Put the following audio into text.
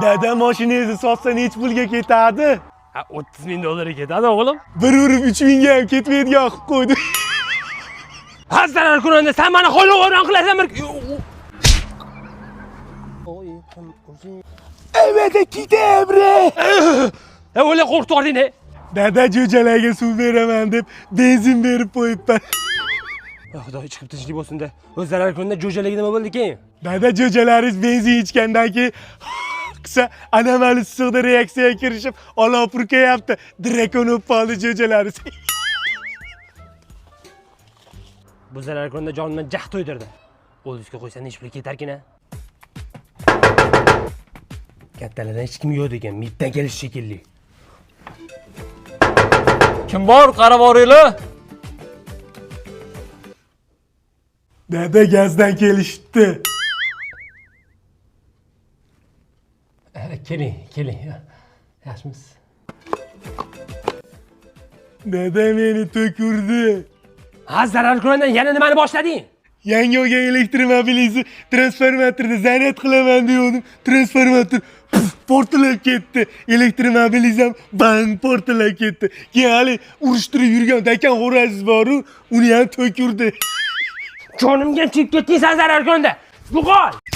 Dada, mashinangizni sotsa nechi pulga ketadi? Ha, 30 ming dollarga ketadi, o'g'lim. Bir urib 3000 ga ham ketmaydigan qilib qo'ydi. Ha, zarar ko'randa sen meni xona o'ron qilasan bir. Evet, kitabri. E, o'la qo'rqitib yubording, e. Dada, jo'jalarga suv beraman deb benzin berib qo'yibman. Ey Xudo, chiqib tinchlik bo'lsin-da. O'z zarar ko'randa jo'jalarga nima bo'ldi keyin? Dada, jo'jalaringiz benzin ichgandan keyin qilsa anomal issiqda reaksiyaga kirishib olov purkayapti. Drakon o'p qoldi jo'jalaringiz. Bu zarar ko'randa jonimdan jah to'ydirdi. O'zizga qo'ysa nechi pul ketarkin a? Kattalardan hech kim yo'q degan, MIBdan kelish shekilli. Kim bor, qarab boringlar. Dada, gazdan kelishibdi. Keling, keling. Yaxshimisiz? Dada meni to'kurdi. Ha, zarar ko'randan yana nimani boshlading? Yangi olgan elektromobilingizni transformatorda zaryad qilaman degandim. Transformator puf, portlab ketdi. Elektromobilingiz ham bang portlab ketdi. Keyin hali urushtirib yurgan dakan xo'razingiz bor-u, uni ham to'kurdi. Jonimga chip ketding sen zarar ko'randa. Yo'qol!